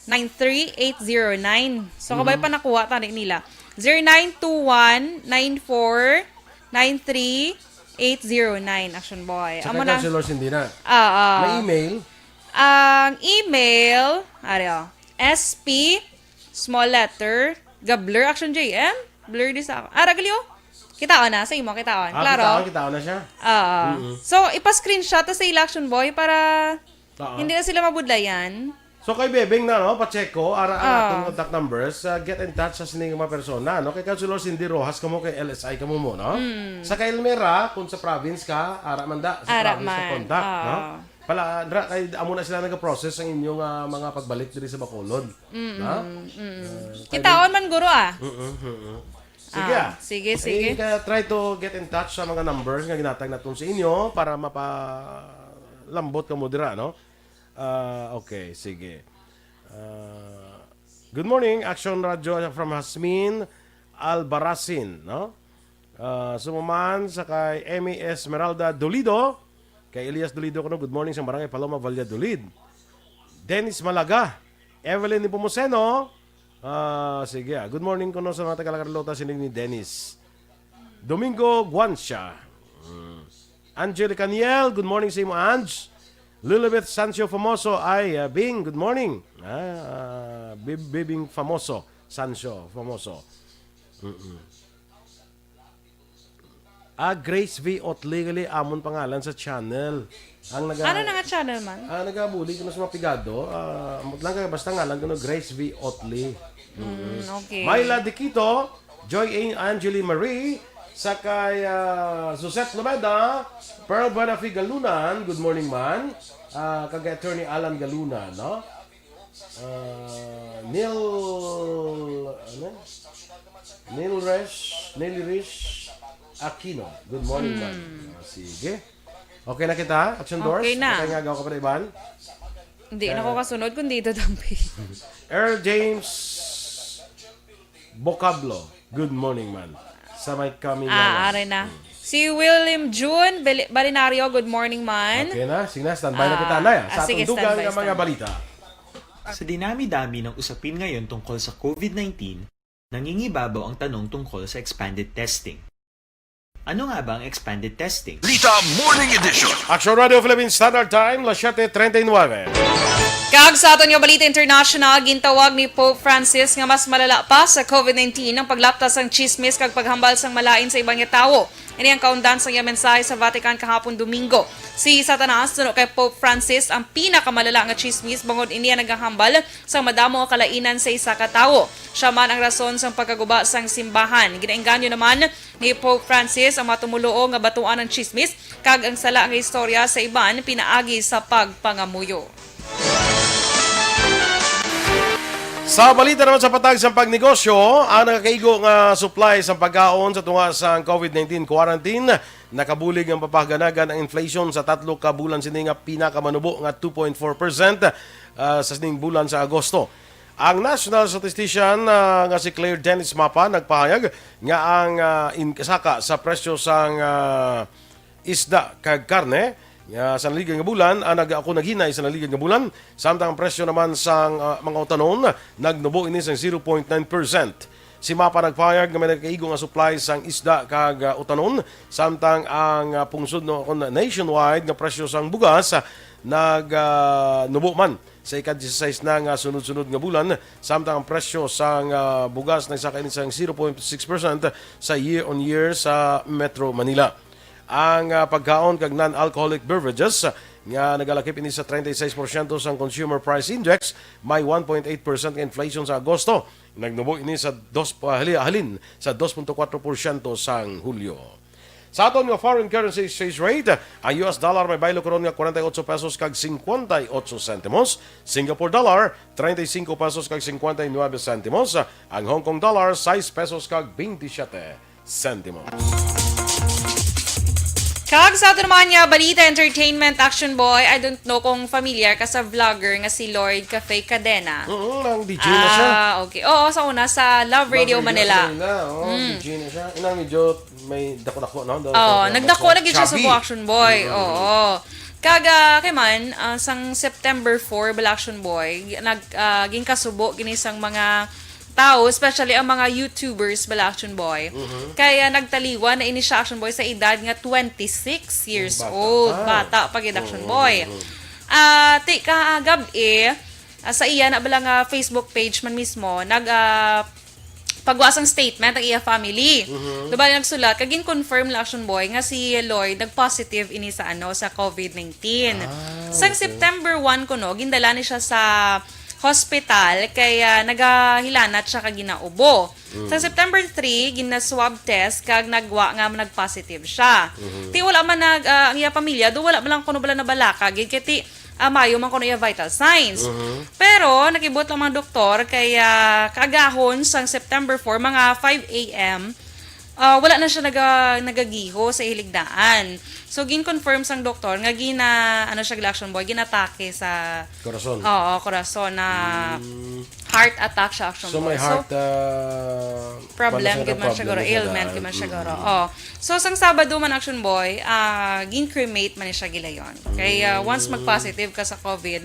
nine three eight zero nine. So, kabay Mhm. pa nakuha tani nila. Zero nine two one nine four nine three eight zero nine, Action Boy. Sa Amo kay na. Councilor Cindy na. Ah, ah. May email? Ang email, ari, oh, S P, small letter, ga-blur, Action J M, blur di sa ako. Ah, Raglio? Kitaon na, sa imo, kitaon. Ah, Klaro? kitaon, kitaon na siya. Oo. Mm-mm. So, ipa-screenshot ta sa ila, Action Boy, para Oo. hindi na sila mabudlayan. So, kay Bebeng na, no? Pa-check ko, ara ang Ah. atong contact numbers. Ah, get in touch sa sining mga persona, no? Kay Councilor Cindy Rojas, kamo kay L S I, kamo mo, no? Mm. Sa kay Elmira, kung sa province ka, ara man da, sa Ara province ka man. contact, no? Ah. Pala, dra, kay amo na sila nag-process ang inyong, ah, mga pagbalik diri sa Bacolod. Mm, Na? mm. Ah, Kitaon man, guro, ah. Mm-mm, mm-mm. Sige, Ah, ah. sige, sige. Eh, ka-, try to get in touch sa mga numbers nga ginatag naton sa inyo para mapalambot kamo dira, no? Ah, okay, sige. Ah, good morning, Action Radio from Hasmin Albarracin, no? Ah, sumaman sa kay Emmy Esmeralda Dolido, kay Elias Dolido kuno, good morning sa Barangay Paloma, Valladolid. Dennis Malaga, Evelyn Nepomuceno, ah, sige, ah, good morning kuno sa mga taga La Carlota, sining ni Dennis. Domingo Guancia. Mm. Angelica Niel, good morning sa imo, Ange. Lilibeth Sancho Famoso, ay, ah, Bing, good morning. Ah, ah, Bib-, Bibing Famoso, Sancho Famoso. Mm-mm. Ah, Grace V Otley, gali amon pangalan sa channel. Ang naga- Ano na nga channel man? Ah, nagabuli ko na sa mga pigado. Ah, ambot lang kay basta ngalan ko no, Grace V Otley. Mm, okay. Myla Diquito, Joy A. Angeli Marie, sa kay, ah, Suzette Lomeda, Pearl Buenafe Galunan, good morning man. Ah, kag Attorney Alan Galunan, no? Ah, Neil, ano? Neil Resh, Neil Rish Aquino. Good morning, ma'am. Hmm. Ah, sige. Okay na kita, Action Doors? Okay na. Okay nga, gawa ka pa na iban? Hindi na ko kasunod, kundi ito, Dampi. Earl James Vocablo. Good morning, man. Sa may coming Ah, na. Are na. Hmm. Si William June Bel-, Balinario, good morning, man. Okay na. Sige na, standby na Ah, kita, Nay, ah, sa sige, atong dugang standby, nga mga standby. balita. Sa dinami-dami ng usapin ngayon tungkol sa COVID nineteen, nangingibabaw ang tanong tungkol sa expanded testing. Ano nga ba ang expanded testing? Balita Morning Edition. Action Radio Philippine Standard Time, las siete treinta y nueve. Kag sa aton nga balita international, gintawag ni Pope Francis nga mas malala pa sa COVID nineteen ang paglaptas sang chismis kag paghambal sang malain sa iban nga tawo. Ini ang kaundan sang iya mensahe sa Vatican kahapon Domingo. Si Satanas, suno kay Pope Francis, ang pinakamalala nga chismis bangod ini ang nagahambal sang madamo nga kalainan sa isa ka tawo. Siya man ang rason sang pagkaguba sang simbahan. Ginaengganyo naman ni Pope Francis ang mga tumoluo nga batuan ang chismis kag ang sala nga istorya sa iban pinaagi sa pagpangamuyo. Sa balita naman sa patag sa pagnegosyo, ang nakakaigo nga supply sa pagkaon sa tunga sa COVID nineteen quarantine nakabulig ang papahaganagan ang inflation sa tatlo ka bulan sini nga pinakamanubo nga two point four percent, ah, sa sining bulan sa Agosto. Ang National Statistician, ah, nga si Claire Dennis Mapa nagpahayag nga ang, ah, in-, saka sa presyo sang, ah, isda kag karne, ah, sa naligan nga bulan, ah, nag-, ako naghinay sa naligan nga bulan, samtang ang presyo naman sang, ah, mga utanon nagnubo ini sang zero point nine percent. Si Mapa nagpahayag nga may nagkaigo nga supply sang isda kag, ah, utanon, samtang ang, ah, pungsod no, kon nationwide nga presyo sang bugas, ah, nag, ah, nubo man sa ika-diyesisais na nga sunod-sunod nga bulan, samtang ang presyo sang, ah, bugas nagsaka ini sang zero point six percent sa year-on-year sa Metro Manila. Ang, ah, pagkaon kag non-alcoholic beverages, ah, nga nagalakip ini sa treinta y seis porsyento sang Consumer Price Index, may one point eight percent nga inflation sa Agosto. Nagnubo ini sa dos, ah, hali-, halin sa dos punto kuwatro porsyento sang Hulyo. Sa aton nga foreign currency exchange rate, ang U S dollar may baylo karon nga kwarenta y ocho pesos kag cincuenta y ocho sentimos, Singapore dollar, treinta y cinco pesos kag cincuenta y nueve sentimos, ang Hong Kong dollar, sais pesos kag veintisiete sentimos. Kag sa ato naman nga balita, entertainment, Action Boy, I don't know kung familiar ka sa vlogger nga si Lloyd Cafe Cadena. Mm, ang D J na siya. Ah, okay. Oo, sa una, sa Love Radio Love Radio Manila. Manila, oh, Mm. D J na siya. Inang medyo may dako-dako, no? Daw- Oh, daw- nagdako daw- na gid siya sa Chubby. Action Boy. Mm. Oo. Kag, ah, kay man, ah, sang September four, bala, Action Boy, nag, ah, ginkasubo gini sang mga tao, especially ang mga YouTubers, bala, Action Boy. Mhm. Kay, ah, nagtaliwan na ini siya, Action Boy, sa edad nga twenty-six years Bata old. pa. Bata pa gid, Action Mm, Boy. mm, mm. Ah, ti ka, ah, gab-i, ah, sa iya na bala nga Facebook page man mismo, nag, ah, pagwa sang statement ang iya family. Mhm. Di ba, nagsulat, kag gin-confirm lang, Action Boy, nga si Lloyd nag-positive ini sa, ano, sa covid nineteen. Ah, Sang okay. September one kuno, gindala ni siya sa hospital kay, ah, nagahilanat siya kag ginaubo. Mm. Sa September three, gina-swab test kag nagwa nga nag-positive siya. Mhm. Ti wala man nag, ah, ang iya pamilya, do wala man lang kuno bala nabalaka gid kay ti, ah, mayo man kuno iya vital signs. Mhm. Pero nakibot lang mga doktor kay, ah, kaagahon sang September four, mga five A M, ah, wala na siya naga-, nagagiho sa ihiligdaan. So, gin-confirm sang doktor nga gina-, ano siya, Action Boy, ginatake sa Corazon. Oo, corazon na Mm. heart attack siya, Action So, Boy. may So, heart, ah, problem kuwan na siya gid man problem siguro, na siya ailment daan. gid man siguro. Mm. Oh. So, sang Sabado man, Action Boy, ah, gin-cremate man ni siya gilayon. Kay, ah, once Mm. mag-positive ka sa covid,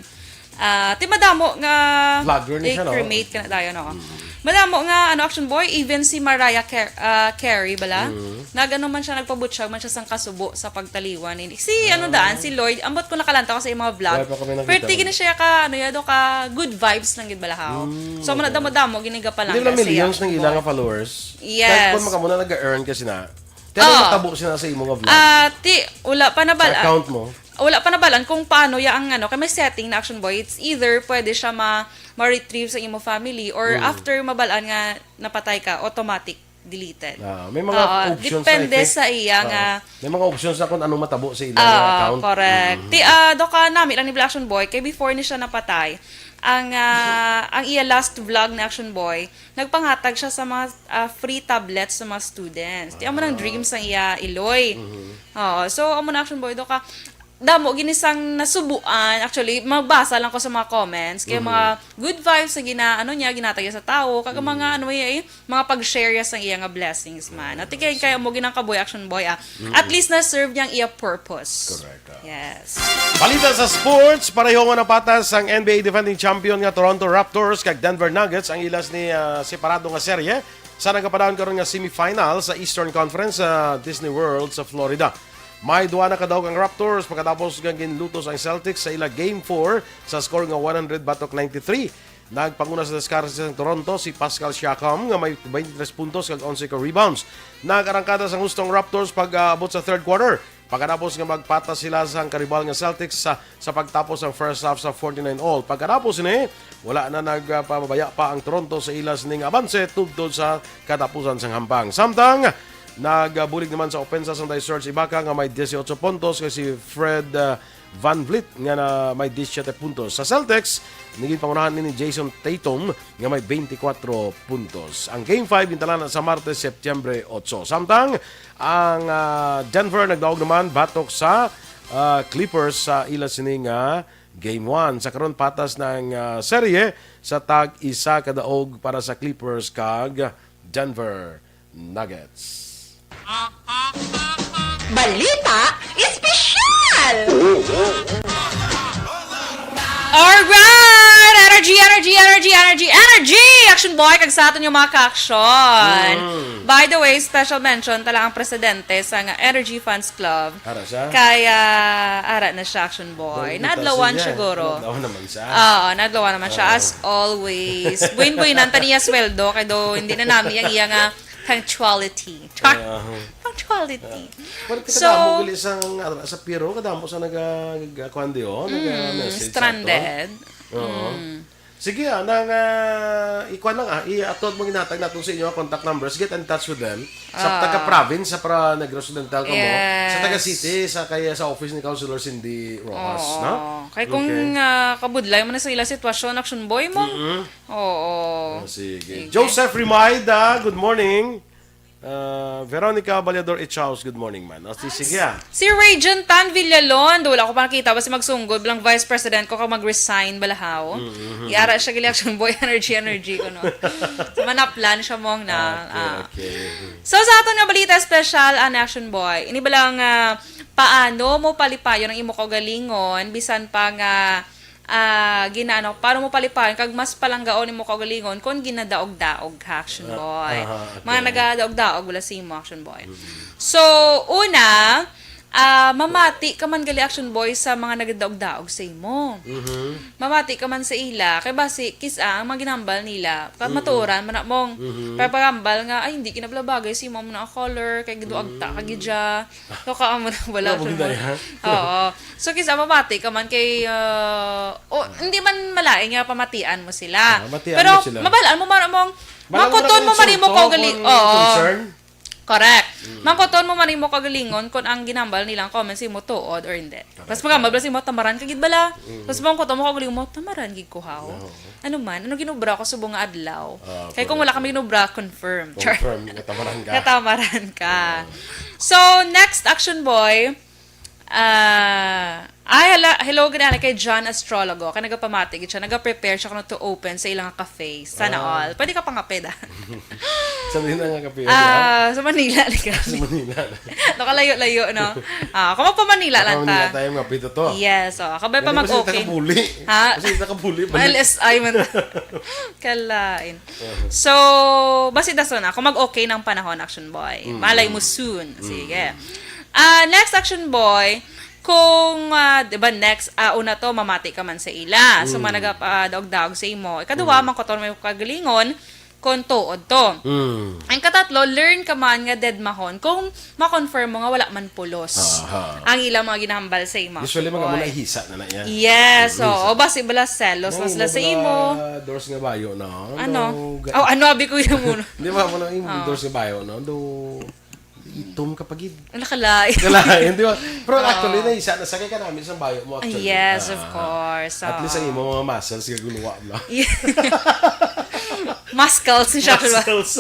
ah, ti madamo nga Vlogger ni siya, no? I-cremate ka na dayon, no? Mm. Madamo nga, ano, Action Boy, even si Mariah Car-, ah, Carey bala, Mm. nag-ano man siya, nagpabutyag man siya sang kasubo sa pagtaliwan. Hindi. Si, ano, Ah. daan, si Lloyd, ambot ko nakalantaw sa iyang mga vlog. Wala pa kami nakita. Pero ti gini siya ka, ano, yado ka, good vibes lang gid bala, haw. Mm, So, okay. madamo-damo, ginigapalang Hindi na siya. millions ng ilang followers. Yes. Kahit kung makamuna, nag-earn ka sina. Pero Oo. matabo sila sa imo nga vlog. Ah, ti, wala pa Sa nabal-, account mo. wala pa nabalan kung paano ya ang ano, kay may setting na, Action Boy. It's either pwede siya ma-, ma-retrieve sa imo family or Mm. after mabalaan nga napatay ka, automatic deleted. Ah, may mga Oo, options na depende effect. sa iya Ah, nga may mga options na kung anong matabo sa ila nga Ah, account. correct. Mm. Ti, ah, do ka nami lang ni Black Action Boy, kay before ni siya napatay, ang, ah, ang iya last vlog ni Action Boy, nagpanghatag siya sa mga, ah, free tablets sa mga students. Ti amo nang Ah. dream sang iya iloy. Mhm. Oo, so amo na, Action Boy, do ka damo gini sang nasubuan. Actually, magbasa lang ko sa mga comments kay Mhm. mga good vibes sa gina-, ano niya, ginatag niya sa tao, kag mga Mhm. ano niya, eh, mga pag-share niya sa iya nga blessings man. At kaya, kaya mo ginang kabuhi, Action Boy, ah. Mhm. At least na-serve niya ang iya purpose. Correct, ah. Yes. Balita sa sports, pareho nga napatas ang N B A defending champion nga Toronto Raptors kag Denver Nuggets ang ilas ni, ah, separado nga serye sa nagapadayon karon nga semifinal sa Eastern Conference sa Disney World sa Florida. May duwa na ka daog ang Raptors pagkatapos nga ginlutos ang Celtics sa ila Game four sa score nga one hundred batok ninety-three. Nagpanguna sa diskarte sa Toronto si Pascal Siakam nga may twenty-three puntos kag onse ka rebounds. Nag-arangkada sang husto ang Raptors pag-abot sa third quarter. Pagkatapos nga magpatas sila sa karibal nga Celtics sa, sa pagtapos sang first half sa forty-nine all. Pagkatapos ini, wala na nagpabaya pa ang Toronto sa ila sining abanse tubtod sa katapusan sang hampang. Samtang, nagbulig naman sa opensa sang Serge Ibaka nga may dieciocho puntos kay si Fred, ah, VanVleet nga na may disisyete puntos. Sa Celtics, naging pangunahan ni Jayson Tatum nga may twenty-four puntos. Ang Game five gintalana sa Martes, Setyembre otso. Samtang ang, ah, Denver nagdaog naman batok sa, ah, Clippers sa ila sini nga Game one. Sa karon, patas na ang, ah, serye sa tag isa ka daog para sa Clippers kag Denver Nuggets. Balita Espesyal! Alright! Energy, energy, energy, energy, energy! Action Boy, kag sa aton nga mga ka-action. Mm. By the way, special mention tala ang presidente sa nga Energy Fans Club. Ara siya? Kaya, ara na siya, Action Boy. Boy, Nadlawan bitasin niya. Siguro. Nadlawan naman siya. Oo, nadlawan naman siya, Oo. As always. Buin-buinan ta niya sweldo, kay do hindi na nami ang iya nga punctuality. Char! Ah. Punctuality. Pero kita So, damo gali sa, ano, sa Piro, kadamo sa naga-, nagakuan di, oh, Mm, naga-message sa aton. Stranded. Oo. Mm. Sige, ah, nang, ah, ikuan lang, ah, i-atod mo ginhatag naton sa inyo ang contact numbers. Get in touch with them. Sa Ah. taga-province, sa pra-, Negros Occidental kamo, sa Yes. taga-city, sa kaya sa office ni Councilor Cindy Rojas, Oo. no? Kay kung, Okay. ah, kabudlay man na sa ila sitwasyon, Action Boy mo. Mm-mm. Oo. Oh, sige. Sige. Joseph Rimaida, good morning. Ah, Veronica Balyador H. House, good morning, man. O, si-, sige, ah. Si Regent Tan Villalon, do wala ko pa nakita, basta magsunggod lang vice president ko kag mag-resign balahaw. Mm, mm, mm. Iara siya gali Action Boy, energy, energy ko, no? So, manaplan siya mong na, Okay, ah. okay. So, sa aton nga balita special, an Action Boy, ini ba lang, ah, paano mo palipayon ang imo kaugalingon, bisan pa nga, ah, ginaano, paano mo palipayon, kag mas palanggaon imo kaugalingon kung ginadaog-daog ka, Action Ah, Boy? aha, okay. Mga nagadaog-daog, wala sa imo, Action Boy. Mm. So, una, ah, mamati ka man gali, Action Boy, sa mga nagadaog-daog sa imo. Mhm. Mamati ka man sa ila, kay basi, kis-a, ang mga ginambal nila, ka-, Mm-mm. matuoran man na mong Mhm. pagpagambal nga, "Ay, hindi kinabalabagay sa imo, amo na ang color, kay giduagta ka Mm. gidya." So, ka, amo na, wala Wala mo siya mo. ginaya? Oo. So, kis-a mamati ka man kay, ah, o, hindi man malain nga pamatian mo sila. Ah, matian Pero mo sila. Mabalaan mo man among, Balaan mo mangkuton lang mo man imo insulto kaugali-, kung oo. concern. Correct. Mm. Mangkuton mo man imo kaugalingon kung ang ginambal nilang comments imo tuod or hindi. Correct. Mas magambal bala sa imo, "Tamaran ka gid bala." Mm. Mas mangkuton mo kaugalingon mo, "Tamaran gid ko, haw?" Oo. Ano man? Ano ginobra ko subong nga adlaw? Ah, Kay kung correct. wala kami ginobra, confirm. Char. Confirm, katamaran ka. Katamaran ka. Ah. So, next, Action Boy, ah, ay, hala, hello, ganala kay John Astrologo. Kay nagapamati gid siya, nagaprepare siya kuno to open sa ilang cafe. Sana Ah. all. Pwede ka pangape, da. Sa Manila nga kape, Ah, sa Manila, like, Sa Manila. Nakalayo-layo, no? Ah, kamo pa Manila lang Manila ta. tayo, mga pito to. Yes, oh. Kabay pa Hindi, kasi mag-okay. nakabuli. Ha? Kasi nakabuli, balik. L S I man. Kalain. Uh-huh. So, basi dason na, kung mag-okay ng panahon, Action Boy. Mm. Malay mo soon. Mm. Sige. Ah, next, Action Boy, kung, ah, di ba, next, ah, una to, mamati ka man sa ila. So, Mm. mga nagapadaog-daog sa imo. Ikaduha, Mm. mangkuton mo yung kagalingon, kung tuod to. Mm. Ang katatlo, learn ka man nga dedmahon kung ma-confirm mo nga wala man pulos Aha. ang ilang mga ginahambal sa imo, Usually, mga Boy. muna ihisa na na yan. Yes, Ihisa. oo. Basi bala selos na Nang sila imo sa bala imo. doors nga bayo, no? Ano? Daw ga- Oh, ano, abi ko yung muna. Di ba, muna yung Ah. doors nga bayo, no? Do itom ka pa gid. Nakalain. Kalain, di ba? Pero Ah. actually, naisa na sa kay kanami sa bayo mo, Ah, actually. yes, of Ah. course. At least ang Ah. imo mga muscles, gaguluwa mo. Yeah. Muscles siya, di ba? Muscles.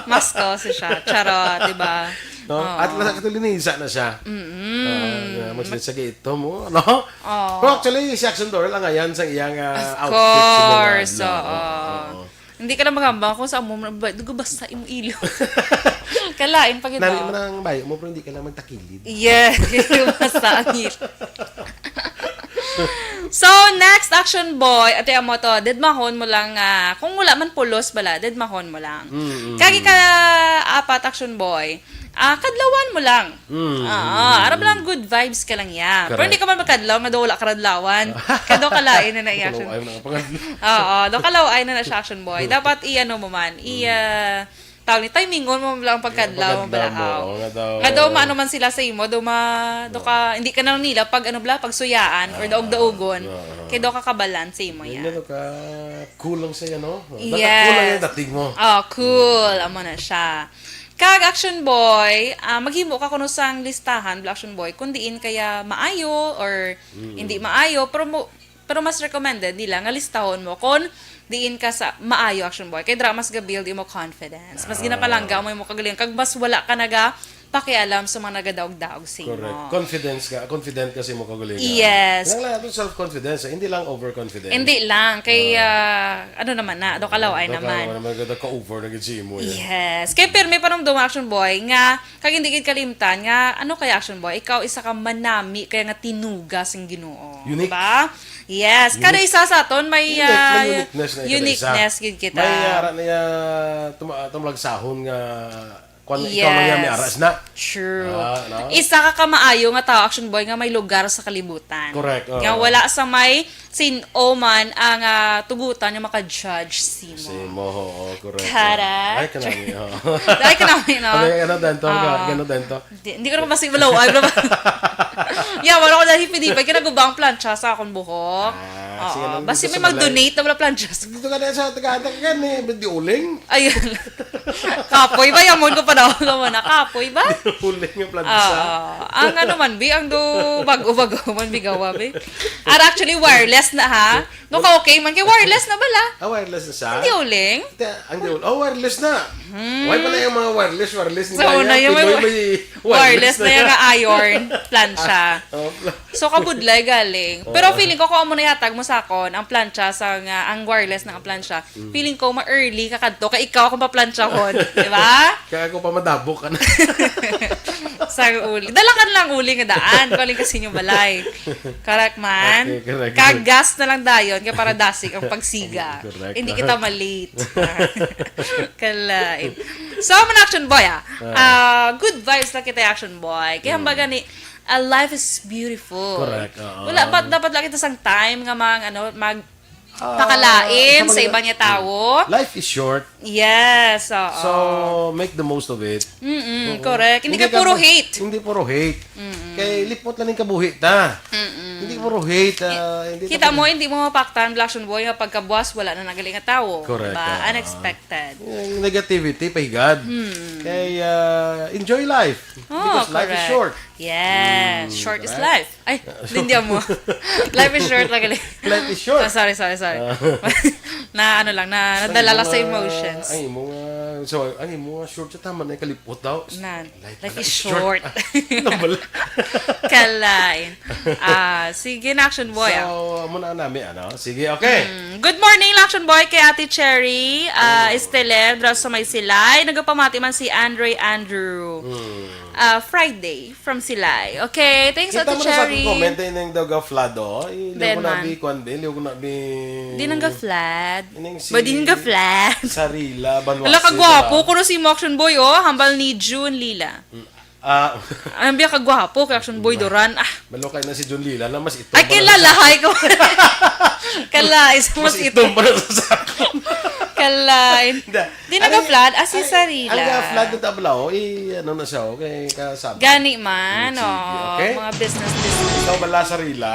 Muscles siya. Charot, di ba? No? Oo. At least actually, naisa na siya. Mm-mm. Ah, mas sa gay itom mo, no? Oo. Pero actually, si Action Doral ang ayan sa iyang, ah, Of outfit sa mga course, adlaw. oo. Oo, oo. Hindi ka lang magamba kung sa amo, ba-, dugo basta imong ilong. Kalain pa gid Nami daw. man ang bayo mo, pero hindi ka lang magtakilid. Yeah, basta ang ilong. So, next, Action Boy, ate amo to, dedmahon mo lang, ah, kung wala man pulos bala, dedmahon mo lang. Mm, mm, Kagi mm. ka apat, Action Boy, ah, kadlawan mo lang. Mm, Ah, mm, ah, aram mm. lang, good vibes ka lang, ya. Pero Correct. hindi ka man makadlaw nga daw wala ka radlawan. Kaya daw kalain na na i-action. Kalaw ay na pangadlaw. Oo, daw kalaw ay na na siya, Action Boy. Dapat i-ano mo man, i, Mm. ah, tawag ni, timingon mo lang ang pagkadlaw, Pagkadlaw mo, balaaw. oo, nga daw. Nga daw maano man sila sa imo, daw ma-, daw Oo. ka, hindi ka na nila pag, ano bala, pagsuyaan or Ah, daog-daogon. oo. Kaya daw ka kabalan sa imo, Yun ya. na daw ka cool lang sa'yo, no? Dapat Yes. cool lang yung dating mo. Oh, cool. Mm. Amo na siya. Kag Action Boy, ah, maghimo ka kuno sang listahan, bala, Action Boy, kung diin kaya maayo or Mm. hindi maayo, pero mo, pero mas recommended nila nga listahon mo kung diin ka sa maayo, Action Boy. Kay dira mas ga-build imo confidence. Mas Ah. ginapalangga mo imo kagalingon, kag mas wala ka naga pakialam sa mga nagadaog-daog sa imo. Correct. Confidence ka, confident ka sa imo kagalingon. Yes. Nang lahat ng self-confidence, eh, hindi lang overconfidence. Hindi lang. Kay, Ah. ah, ano naman na, daw kalaw ay Daw naman. kalaw naman, daw ka-over na gid sa imo, eh. Yes. Kay pirmi panumdum, Action Boy, nga kag hindi gid kalimtan nga, ano kaya, Action Boy, ikaw isa ka manami kaya nga tinuga sing Ginoo. Unique. Diba? Yes, kada Unique. isa sa aton may, Unique, may ah, uniqueness na kada isa. uniqueness gid kita. May ara niya tuma-, tumalagsahon nga kwan, ikaw lang yan, may Yes. aras na. True. Ah, no? Isa ka kamaayo nga tao, Action Boy, nga may lugar sa kalibutan. Correct, oo. Nga wala sa may sin-o man ang, ah, tugutan nga maka-judge simo. Simo, oo, correct. Correct. Ay, kanami, oo. Ay, kanami, no? Ano yung ano, dento? Ah. Ano, dento? Di, hindi ko na mabasig, malaw. Ay, bro. Yeah, wala ko dahil hindi pa. Kinaguba ang plancha sa akong buhok. Ah, Oo. sige lang, Basta dito may sa balay. mag-donate na wala plancha. Dito ka na sa taga-taga ka ni, ba't di uling? Ayun. Kapoy ba? Yamon ko pa daw. Ano mo na? Kapoy ba? Uling yung plancha. Oo. Ang ano man, bi, ang do bago-bago man, bi, gawa, bi. Ara, actually, wireless na, ha? No, ka okay man kay wireless na bala. Ah, wireless na siya? Hindi uling. Te, ang di-, oh, wireless na. Hmm. Why pala yung mga wireless, wireless? So, Kaya na yung Pinoy may may wireless wireless na na yung yan. iron, plancha. Oh, pla- So, kabudlay galing. Pero Oo. feeling ko, kung amo na ihatag mo sa akon, ang plancha sa nga, ang wireless na ang plancha, Mm. feeling ko, ma-early ka kadto, kay ikaw akong paplanchahon, di ba? Kaya ako pa madabo ka na. Sa uli. Dala ka na lang uli nga daan, kung alin kasi inyong balay. Correct man? Okay, correct, Kag correct. gas na lang dayon, kaya para dasig ang pagsiga. Correct, Hindi ah. kita ma-late. Kalain. So, man, Action Boy, ah. Ah. Ah, good vibes lang kita, Action Boy. Kaya Mm. baga ni, ah, life is beautiful. Correct, oo. Wala pa, dapat lang kita sang time nga mag, ano, mag, Ah, pakalain sa sa mga iba niya tawo. Life is short. Yes, oo. So, make the most of it. Mm-mm, Oo. correct. Hindi Hindi ka ka puro mag-, hate. hindi puro hate. Mm-mm. Kay lipot lang yung kabuhi ta. Mm-mm. Hindi puro hate, ah, hindi Kita ta mo, hindi mo mapaktan, Black Action Boy, nga pagkabuas, wala na nagaling nga tawo. Correct, Diba? oo. Unexpected. Yung negativity, pahigad. Mm. Kay, ah, enjoy life. Oh, Because life is correct. short. Yes, Mm, short is correct. life. Ay, Ah, hindi mo. Life is short, lagi. Life is short. Ah, sorry, sorry, sorry. Ah. Na ano lang, na Sa nadala imo lang sa nga, emotions. Ang imo nga, so, ang imo nga short sa tama na yung kalipot daw. Na, Life life pala is is short. short. Nabal- Kalain. Ah, sige na, Action Boy, ah. So, amo na nami, ano? Sige, okay. Mm. Good morning, Action Boy, kay Ate Cherry, ah, Oh. Estelen, dra sa may Silay. Nagapamati man si Andre Andrew. Mm. Ah, Friday. From Silay. Okay, thanks, Kita Ate mo na sa akong Cherry. comment, eh, nang daw ga-flood, oh. Eh, hindi Then ko na man. bi-, kwan, bi-, hindi ko na bi-, Di nang ga-flood. Ining si Ba, di nang ga-flood. Sarila Banwase Ala, kagwapo na. ko no si Moction Boy, oh. Hambal ni June Lila. Mm. Ah. Ang biya kagwapo kay Action Boy Duran. Ah. Malukay na si June Lila na mas itom Ay, pa na kilala, sa hay ko. Kala, isa Mas mas itom itom. pa na sa sako. Kala, in-, Hindi. Di Ano naga-flood? Ah, si ang, Sarila. ang, ah, flood na tabla, oh, i-, ano na siya, oh, kay kasama. Gani man, Sige, oh, okay? mga business, business. Ikaw bala, Sarila?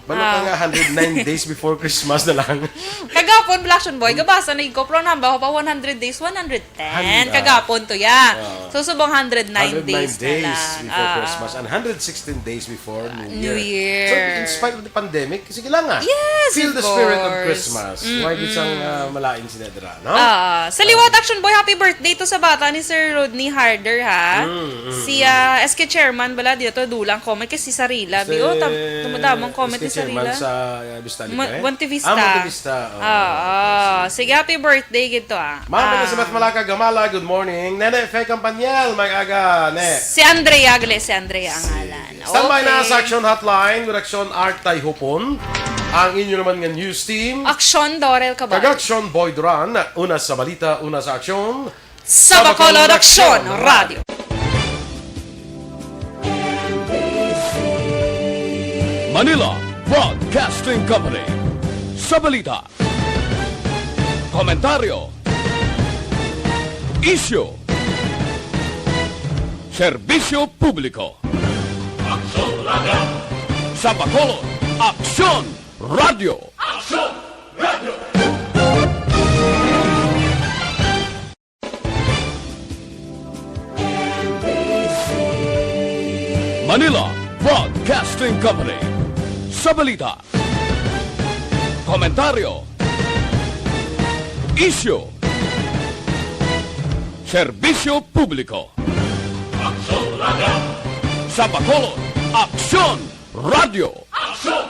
Balo ka Ah. nga, hundred nine days before Christmas na lang. Kagapon, Black Action Boy, gabasa na ko, pero namba ko pa one hundred days, one hundred ten. Handa. Kagapon to, ya. Ah. So, subong hundred nine Hundred nine days na days lang. before Ah. Christmas and hundred sixteen days before New New Year. Year. So, in spite of the pandemic, sige lang, ah. Yes, Feel of the spirit of course. Christmas. Mm-mm. Why di sang, ah, malain sila dira, no? Ah, sa liwat, Action Boy, happy birthday to sa bata ni Sir Rodney Harder, ha? Mm, mm, Si, mm. ah, S K chairman bala, di to dulang comment kay si Sarila. Bi, Si oh, tam-, tumadamang comment S K ni chairman Sarila. sa, ah, Vista Ma-, Alegre? Monte Vista. Ah, Monte Vista. Oh, Oo. Sige, happy birthday gid to, ah. Ma'am, Ah. Elizabeth Malacag Gamala, good morning. Nene Fe Campaniel, may aga, ne. Si Andrea, gali, si Andrea ang Sige. ngalan. Standby na Okay. sa Action Hotline with Action Art Tayhupon. Ang inyo naman nga news team. Action Dorel Cabal. Kag Action Boy Duran. Una sa balita, una sa aksyon. Sa Bacolod Action Radio. Manila Broadcasting Company. Sa balita, komentaryo, isyu, serbisyo publiko. Aksyon Radio. Sa Bacolod, Aksyon Radio. Aksyon Radio. Manila Broadcasting Company. Sa balita, komentaryo, isyu, serbisyo publiko. Aksyon Radio. Sa Bacolod, Aksyon Radio. Aksyon